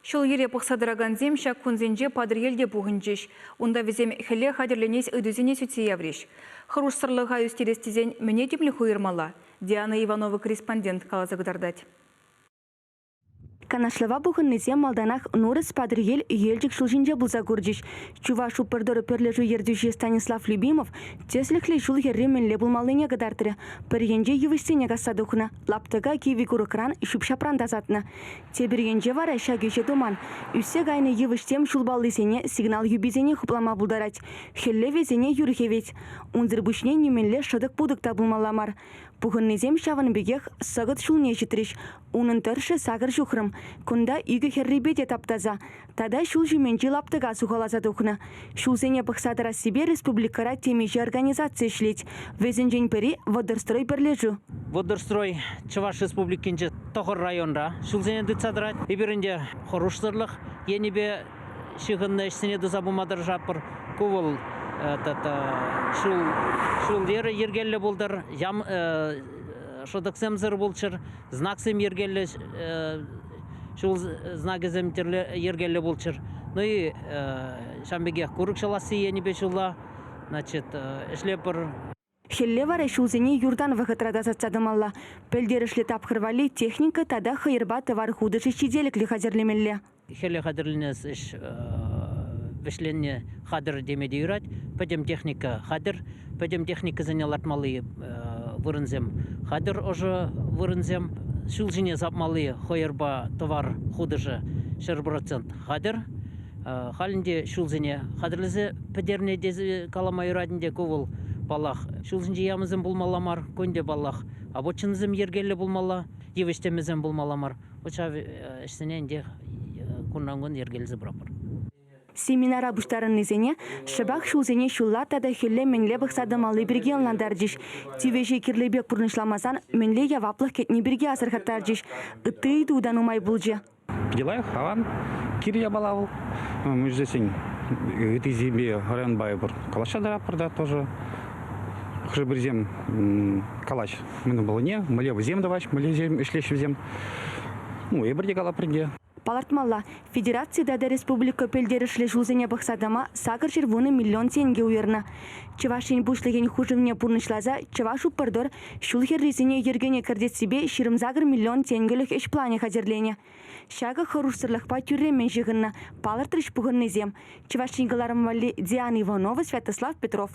Ҫул-йӗре пӑхса тӑракансем ҫак кунсенче Патӑрьелте пухӑнчӗҫ. Унта вӗсем хӗле хатӗрленес ыйтусене сӳтсе яврӗҫ. Хӑрушсӑрлӑха ӳстерес тесен мӗне тимлӗх уйӑрмалла? Диана Иванова корреспондент каласа кӑтартать. Канашлӑва пухӑннисем малтанах Нурӑс Патӑрьел Елчӗк ҫул ҫинче пулса курчӗҫ. Чуваш упӑртӑр пӗрлешӳ ертӳҫи Станислав Любимов тӗслӗхлӗ ҫул хӗрри мӗнле пулмаллине кӑтартрӗ. Пӗр енче йывӑҫсене касса тухнӑ, лаптӑка кивӗ курӑкран, ҫӳп-ҫапран тасатнӑ. Тепӗр енче вара ҫак ӗҫе туман. Ӳссе кайнӑ йывӑҫсем ҫул паллисене, сигнал юписене хуплама пултарать. Хӗлле вӗсене юр хӗвет. Унсӑр пуҫне нимӗнле шӑтӑк-путӑк та пулмалла мар. Пухӑннисем ҫавӑн пекех Сӑкӑт ҫулне ҫитрӗҫ. Унӑн тӑршшӗ сакӑр ҫухрӑм. Кунта икӗ хӗррипе те тап-таса. Тата ҫул ҫумӗнчи лаптӑка сухаласа тухнӑ. Ҫулсене пӑхса тӑрассипе республикӑра темиҫе организаци ӗҫлет. Вӗсенчен пӗри, Водорстрой пӗрлешӳ. Водорстрой Чӑваш Республикинчи тӑхӑр районра ҫулсене тытса тӑрать. Эпир ӗнтӗ хӑрушсӑрлӑх енӗпе ҫыхӑннӑ ӗҫсене туса пыма тӑрӑшатпӑр. Ку вӑл тата ҫул ҫул-йӗр йӗркеллӗ пултӑр, ям шӑтӑксемсӗр пулччӑр, знаксем йӗркеллӗ ҫул знакӗсем тӗрлӗ йӗркеллӗ пулччӑр. Ну и ҫавӑн пекех курӑк ҫӑласси енӗпе ҫулла, значит, ӗҫлепӗр. Хӗлле вара ҫулсене юртан вӑхӑтра тасатса тӑмалла. Пӗлтерӗшлӗ тапхӑр валли техника тата хӑйӑрпа тӑвар хутӑшӗ ҫителӗклӗ хатӗрлемелле. Хӗле хатӗрленес ӗҫ вӗҫленнӗ хатӗр теме те юрать. Пӗтӗм техника хатӗр. Пӗтӗм техникӑсене лартмалли вырӑнсем хатӗр, ӑшӑ вырӑнсем. Ҫул ҫине сапмалли хӑйӑрпа тӑвар хутӑшӗ 100% хатӗр. Халь ӗнтӗ ҫулсене хатӗрлесе пӗтернӗ тесе калама юрать ӗнтӗ. Ку вӑл, паллах, ҫул ҫинчи ямӑсем пулмалла мар. Ку ӗнтӗ, паллах, обочинӑсем йӗркеллӗ пулмалла, йывӑҫ тӗмӗсем пулмалла мар. Вот ҫав ӗҫсене ӗнтӗ кунран-кун йӗркелесе пыратпӑр. Семинара пуҫтарӑннисене шӑпах ҫулсене ҫулла тата хӗлле мӗнле пӑхса тӑмалли пирки ӑнлантарчӗҫ. Тивӗҫе кирлӗ пек пурнӑҫламасан мӗнле яваплӑх кӗтни пирки асӑрхаттарчӗҫ. Ытти ыйту та нумай пулчӗ. Питӗ лайӑх, аван. Кирлӗ япала вӑл. Мӗншӗн ыттисемпе районпа эпир калаҫса тӑратпӑр та тоже. Хӑш-пӗрисем калаҫ мӗн пулнине, мӗнле вӗсем тӑваҫ, мӗнле ӗҫлеҫҫӗ вӗсем. Ну, эпир те калатпӑр ӗнтӗ. Палӑртмалла, федераци тата республика пӗлтерӗшлӗ ҫулсене пӑхса тӑма 810 миллион тенкӗ уйӑрнӑ. Чӑваш Ен Пуҫлӑхӗн хушӑвне пурнӑҫласа Чӑваш Упӑртор ҫул хӗррисене йӗркене кӗртессипе 28 миллион тенкӗлӗх ӗҫ планӗ хатӗрленӗ. Ҫакӑ хӑрушсӑрлӑхпа тӳрремӗн ҫыхӑннӑ, палӑртрӗҫ пухӑннисем. Чӑваш Ен кӑларӑм валли Диана Иванова, Святослав Петров.